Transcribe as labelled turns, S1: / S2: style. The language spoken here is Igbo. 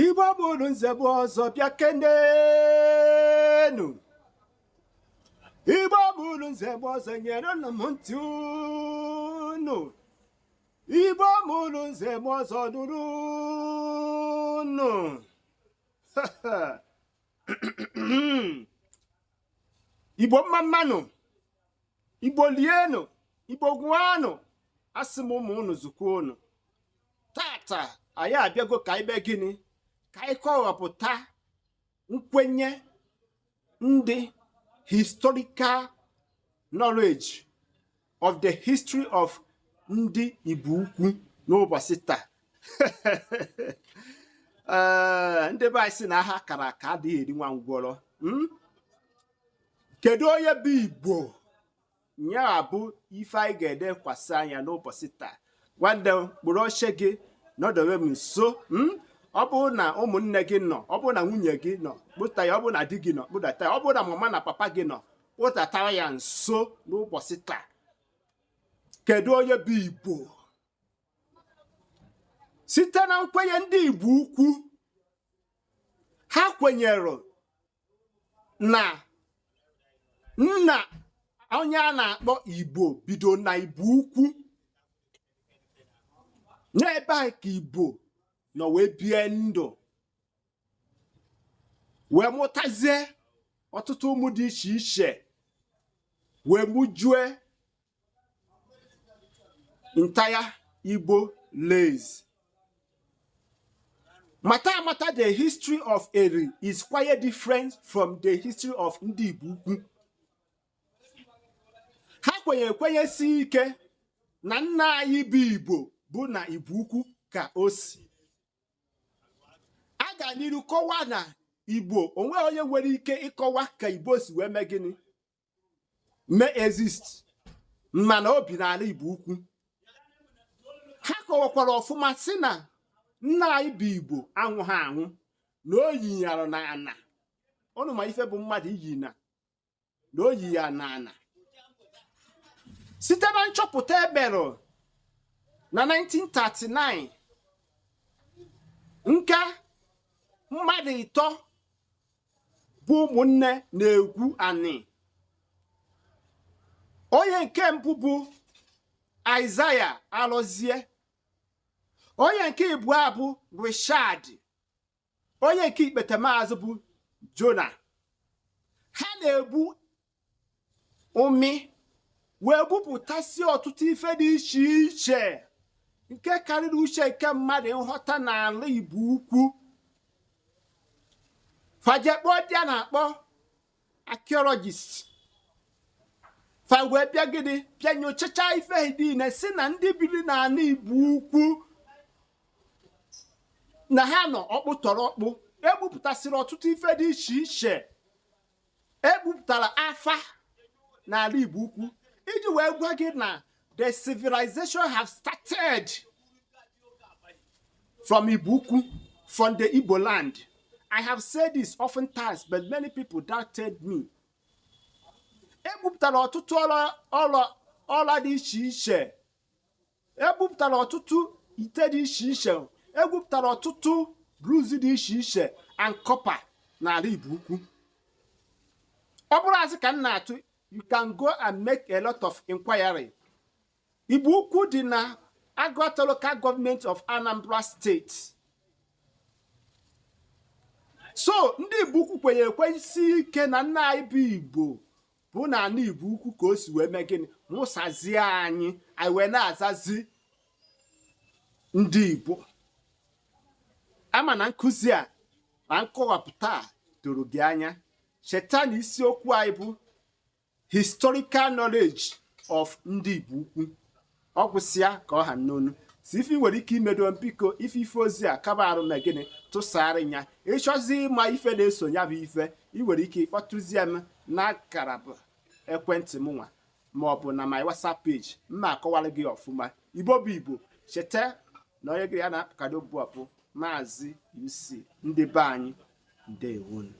S1: Igbo bụrụ nze bụ ọzọ, bịa kenenu. Igbo bụrụ nze bụ ọzọ, nyere m ntị unu. Igbo mụrụ nze bụ ọzọ, nụrụ unu. Igbo mma mmanụ, Igbo lienụ, Igbo gụanụ. Asị m ụmụ unu zukwa unu. Tata anyị abịago ka anyị mee gịnị? Ka anyị kọwapụta nkwenye ndị historical knowledge of the history of ndị Igbo ukwu n'ụbọchị taa. Ee, ndị be anyị sị na aha kara aka adịghị eri nwa ngwọrọ. Kedu onye bụ Igbo? Nya bụ ife anyị ga-edekwasị anya n'ụbọchị taa. Nwanne m, kpụrụ oche gị nọdowe m nso. Ọ bụrụ na ụmụnne gị nọ, ọ bụrụ na nwunye gị nọ, kpụta ya. Ọ bụrụ na di gị nọ, kpụdata ya. Ọ bụrụ na mama na papa gị nọ, kpụdatara ya nso n'ụbọchị taa. Kedu onye bụ Igbo? Site na nkwenye ndị Igbo ukwu, ha kwenyere na nna onye a na-akpọ Igbo bido na Igbo ukwu. N'ebe a ka Igbo nọ wee bie ndụ, wee mụtazie ọtụtụ ụmụ dị iche iche, wee mụjue entire Igbo race. Mata amata, the history of Eri is quite different from the history of ndị Igbo ukwu. Ha kwenye ekwenyesi ike na nna anyị bụ Igbo bụ na Igbo ukwu ka o si. A ga n'iru kọwaa na Igbo onwe onye nwere ike ịkọwa ka Igbo si wee mee gịnị, mee exist, mana o bi n'ala Igbo ukwu. Ha kọwakwara ọfụma si na nna anyị bụ Igbo anwụ ha anwụ, na o yinyara na ana ụnụ. Ma ife bụ mmadụ iyi na o yi ya na ana. Site na nchọpụta emerụ na 1939, nke mmadụ ịtọ bụ ụmụnne na-egwu anị. Onye nke mbụ bụ Isaiah Alọzie, onye nke ịbụọ bụ Richard, onye nke ikpetemazụ bụ Jona. Ha na-egbu ụmị wee bupụtasị ọtụtụ ife dị iche iche nke karịrị uche nke mmadụ nghọta n'ala Igbo ukwu. Fajekpọ ndị a na-akpọ archaeologist, fa wee bịa gịnị, bịa nyochacha ife niile, si na ndị biri n'ala Igbo ukwu na ha nọ ọkpụ tọrọ ọkpụ. Egbupụtasịrị ọtụtụ ife dị iche iche, egbupụtara afa n'ala Igbo ukwu iji wee gwa gị na the civilization have started from Igbo ukwu, from the Igbo land. I have said this often times, but many people doubted me. Egbupụtara ọtụtụ ọla ọla dị iche iche, egbupụtara ọtụtụ ite dị iche iche, egbupụtara ọtụtụ bronze dị iche iche and copper n'ala Igbo ukwu. Ọ bụrụ asị ka m na-atụ, you can go and make a lot of inquiry. Igbo ukwu dị na Aguata Local Government of Anambra State. So ndị Igbo ukwu kwenyere ekwesị ike na nna anyị bụ Igbo bụ na ala Igbo ukwu ka o si wee mee gịnị, mụsazie anyị, anyị wee na-azazi ndị Igbo. Ama na nkụzi a na nkọwapụta a doro gị anya. Cheta na isiokwu anyị bụ historical knowledge of ndị Igbo ukwu. Ọ gwụsịa ka ọ ha n'onu si ife ị nwere ike imedo. Biko, ife ife ozi a kaba arụ mee gịnị, tụsara ya. Ịchọzi ịma ife na-eso ya bụ ife, ị nwere ike ịkpọtụzie m na akara bụ ekwentị m nwa, ma ọ bụ na my WhatsApp page, mma akọwara gị ọfụma. Igbo bụ Igbo, cheta na onye gị ya na-akpakado bụ ọbụ Maazị UC. Ndị be anyị, ndewonu.